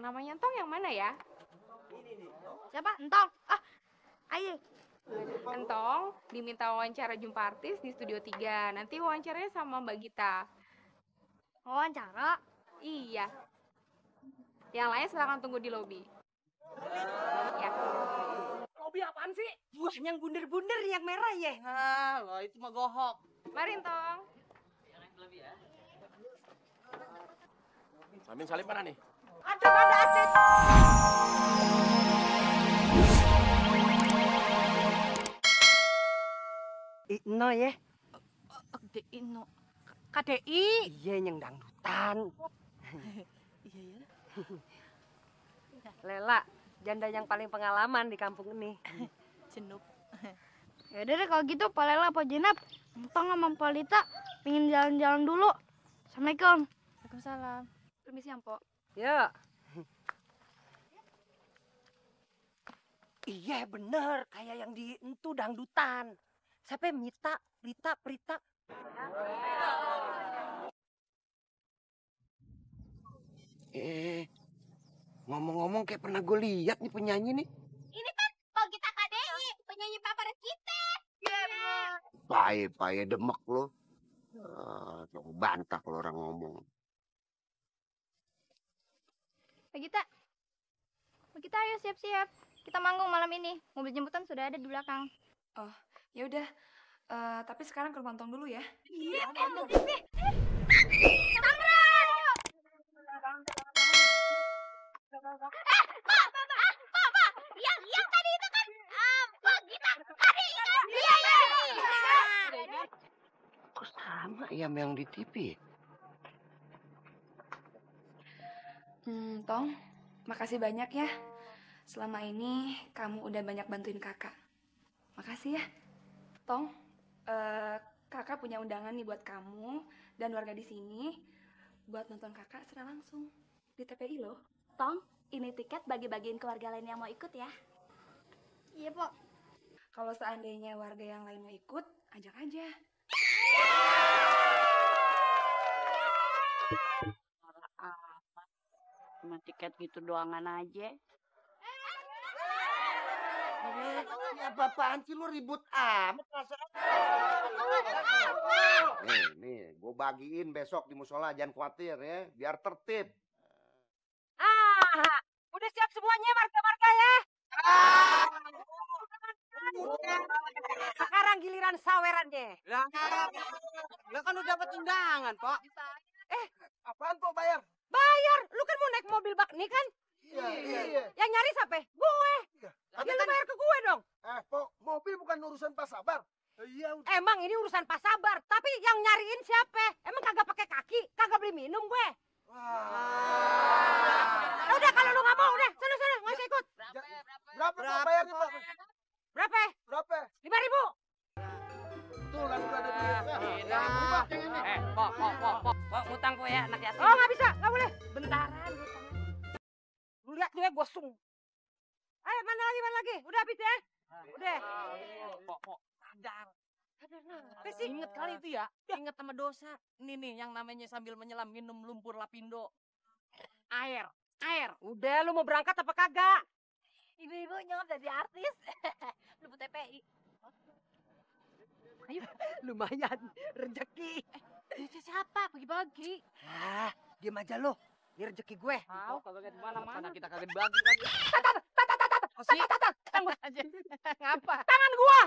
yang namanya Entong yang mana ya? Siapa? Entong. Ayo. Entong diminta wawancara jumpa artis di Studio 3. Nanti wawancaranya sama Mbak Gita. Wawancara? Iya. Yang lain silakan tunggu di lobi. Ya. Lobi apaan sih? Wah, yang bunder-bunder yang merah ya. Lo itu mah gohok. Mari Entong. Samin salib mana nih? Ada Aceh. Ino ya. Ino. KDI. Iya yang dangdutan. Iya ya. Lela, janda yang paling pengalaman di kampung ini. Jenup. Ya udah deh kalau gitu Pak Lela, Pak Jenap, Entong sama Pak Lita pengen jalan-jalan dulu. Assalamualaikum. Waalaikumsalam. Permisi ya, Mpok. Ya. Iya bener, kayak yang di entu dangdutan. Siapa Mita, Lita, Prita. Ngomong-ngomong kayak pernah gue lihat nih penyanyi nih. Ini kan Pak Gita KDI, penyanyi favorit kita. Paye demek lo. Coba bantah kalau orang ngomong. Pak Gita. Pak Gita ayo siap-siap. Kita manggung malam ini. Mobil jemputan sudah ada di belakang. Oh, ya udah. Tapi sekarang ke rumah Entong dulu ya. Iya, Pak. Yang tadi itu kan Pak Gita KDI kan? Iya. Kok sama ya sama yang di TV? Tong, makasih banyak ya. Selama ini kamu udah banyak bantuin kakak. Makasih ya. Tong, kakak punya undangan nih buat kamu dan warga di sini buat nonton kakak secara langsung di TPI loh. Tong, ini tiket bagi-bagiin ke warga lain yang mau ikut ya. Iya, Pak. Kalau seandainya warga yang lain mau ikut, ajak aja. Cuma tiket gitu doangan aja. Ini apa-apaan sih lu ribut amat perasaan? Nih, gue bagiin besok di musola, jangan khawatir ya, biar tertib. Udah siap semuanya marga-marga ya. Sekarang giliran sawerannya. Lah kan udah dapat undangan, Pak. Apaan kok bayar? Bayar, lu kan mau naik mobil bak nih kan? Iya. Yang nyari siapa? Gue. Ya lu bayar ke gue dong. Kok mobil bukan urusan Pak Sabar? Iya. Emang ini urusan Pak Sabar, tapi yang nyariin siapa? Emang kagak pakai kaki, kagak beli minum gue. Udah kalau lu nggak mau, udah sana nggak usah ikut. Berapa Pak bayarnya Pak? Berapa? 5.000. Tuh lalu ada duit. Pok, ngutang po ya, anak yatim. Oh nggak bisa, nggak boleh. Bentaran. Lu lihat nih gue sung. Ayo mana lagi? Udah habis ya? Udah. Pok, sadar. Apa sih? Ingat kali itu ya? Ingat sama dosa. Ini nih yang namanya sambil menyelam minum lumpur lapindo. Air. Udah lu mau berangkat apa kagak? Ibu-ibu nyelap jadi artis. Lu TPI. Ayo, lumayan rezeki. Duitnya siapa? Bagi-bagi. Diam aja lo. Ini rezeki gue. Tahu kagak di mana-mana kita kagak dibagi lagi. Ngapa? Tangan gua.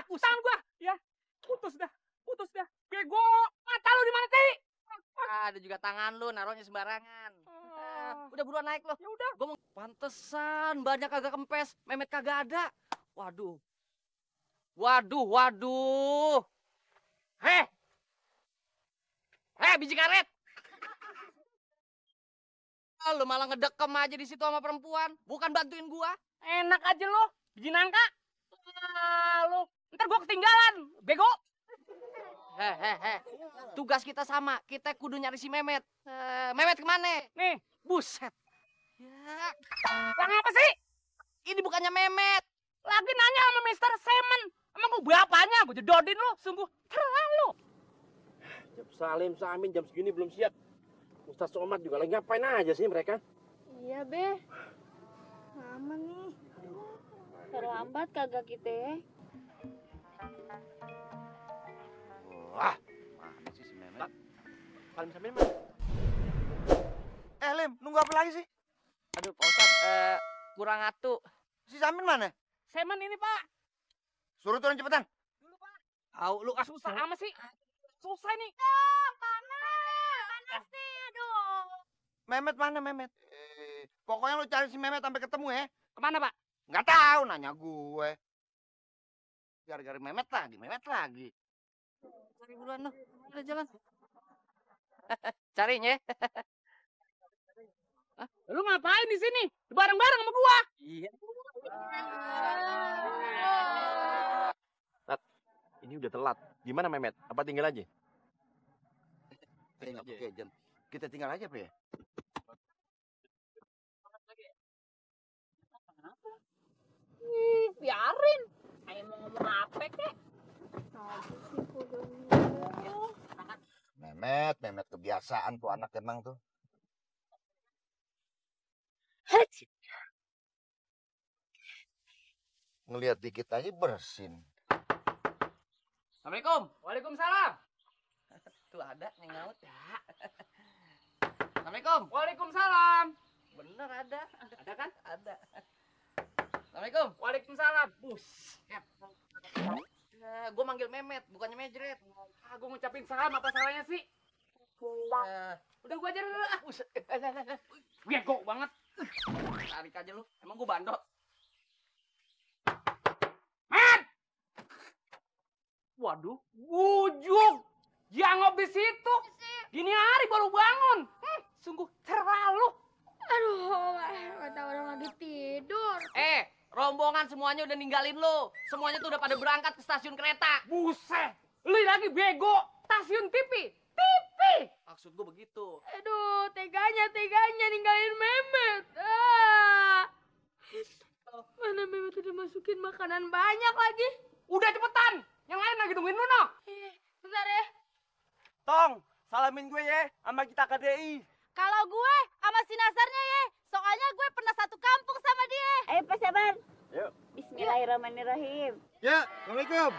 Ya. Putus dah. Bego. Mata lu di mana sih? Ada juga tangan lu naruhnya sembarangan. Udah buruan naik lo. Ya udah. Gua mau pantesan banyak kagak kempes, memet kagak ada. Waduh. Biji karet. Lu malah ngedekem aja di situ sama perempuan, bukan bantuin gua. Enak aja lo, biji nangka. Lu, ntar gua ketinggalan, bego. Tugas kita sama, kita kudu nyari si Memet. Memet kemana? Nih, buset. Ya, yang apa sih? Ini bukannya Memet. Lagi nanya sama Mr. Semen. Emang gua bapaknya, gua jedodin lo, sungguh terlalu. Jam Samin jam segini belum siap. Ustaz Somad juga lagi ngapain aja sih mereka? Iya, Be. Aman nih. Terlambat kagak kita ya? Wah, mana sih si Mehmet? Salim Samin mana? Lim, nunggu apa lagi sih? Aduh, Pak Ustadz, kurang atu. Si Samin mana? Semen ini, Pak. Suruh turun cepetan. Tahu lu susah amat sih. Susah nih. Panas nih, aduh. Mehmet mana Mehmet? Pokoknya lu cari si Mehmet sampai ketemu ya. Kemana, Pak? Nggak tahu, nanya gue. Gara-gara Mehmet lagi. Cari buruan lu. Udah jalan. Carinya. Lu ngapain di sini? Bareng-bareng sama gua. Iya. Ini udah telat. Gimana Mehmet? Apa tinggal aja? Nggak pakai jam. Kita tinggal aja apa ya? Biarin. Ayo mau ngomong apa kek? Mehmet kebiasaan tuh anak emang tuh. Ngelihat dikit aja bersin. Assalamualaikum. Waalaikumsalam. Tuh ada yang nyaut ya. Assalamualaikum. Waalaikumsalam. Bener ada. Ada kan? Ada. Assalamualaikum. Waalaikumsalam. Buset. Gue manggil Mehmet, bukannya Mejret. Gue ngucapin salam, apa salahnya sih? Udah gue aja dulu. Buset. Bego banget. Tarik aja lu. Emang gue bandot. Waduh, wujung. Jangop di situ. Gini hari baru bangun. Sungguh terlalu. Aduh, kata orang lagi tidur. Rombongan semuanya udah ninggalin lo. Semuanya tuh udah pada berangkat ke stasiun kereta. Buset. Lu lagi bego. Stasiun TV. TV. Maksud gue begitu. Aduh, teganya ninggalin Mehmet. Mana Mehmet udah masukin makanan banyak lagi. Udah cepetan. Yang lain lagi tungguin lu, no. Bentar ya. Tong, salamin gue ya sama kita KDI. Kalau gue sama si Nazarnya ya, soalnya gue pernah satu kampung sama dia. Ayo Pak Sabar. Yuk. Bismillahirrahmanirrahim. Ya, Assalamualaikum.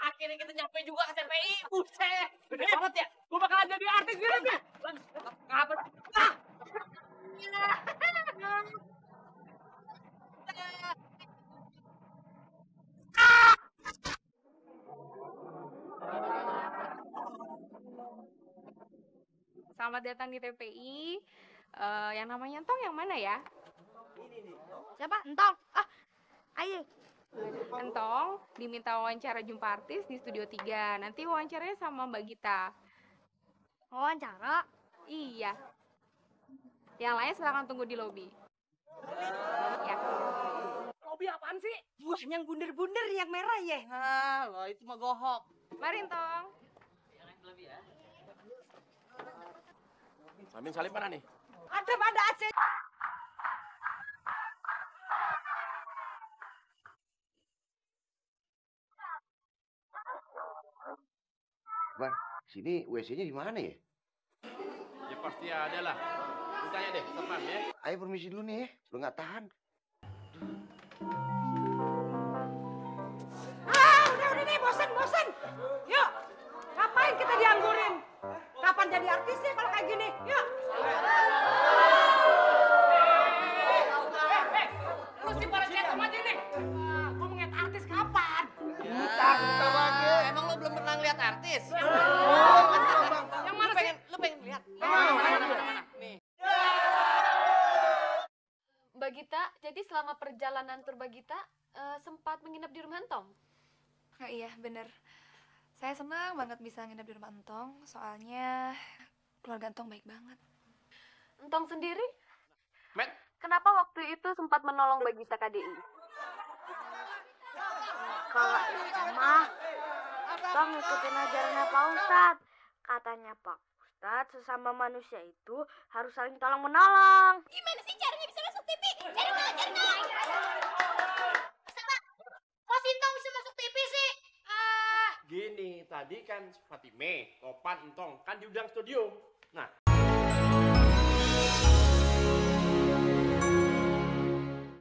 Akhirnya kita nyampe juga ke CPI. Buset. Gede banget ya. Gue bakalan jadi artis gitu nih. Ngapa? Selamat datang di TPI. Yang namanya Entong yang mana ya? Siapa? Entong. Ayo. Entong diminta wawancara jumpa artis di Studio 3. Nanti wawancaranya sama Mbak Gita. Wawancara. Iya. Yang lain silakan tunggu di lobi. Ya. Lobi apaan sih? Wah, yang bunder-bunder yang merah ya. Lo itu mah gohok. Mari Entong. Samin Salim mana nih? Ada Aceh. Bar, sini WC-nya di mana ya? Ya pasti ada lah. Lu tanya deh, teman ya. Ayo permisi dulu nih ya, lu nggak tahan. Udah nih, bosan. Yuk, ngapain kita dianggurin? Kapan jadi artis ya kalau kayak gini? Yuk. Lu sih pada chat sama aja nih. Gue mau Jadi selama perjalanan Turbagita sempat menginap di rumah Entong? Oh iya, bener. Saya senang banget bisa nginep di rumah Entong, soalnya keluarga Entong baik banget. Entong sendiri? Met, Kenapa waktu itu sempat menolong Bagita KDI? Kalau itu mah, Bang ngikutin ajarannya Pak Ustadz. Katanya Pak Ustadz, sesama manusia itu harus saling tolong menolong. Gimana sih caranya bisa masuk TV? Cari tahu, cari tahu. Sama, kok Sintong bisa masuk TV sih? gini, tadi kan Fatime, Topan, Entong kan diundang studio. Nah,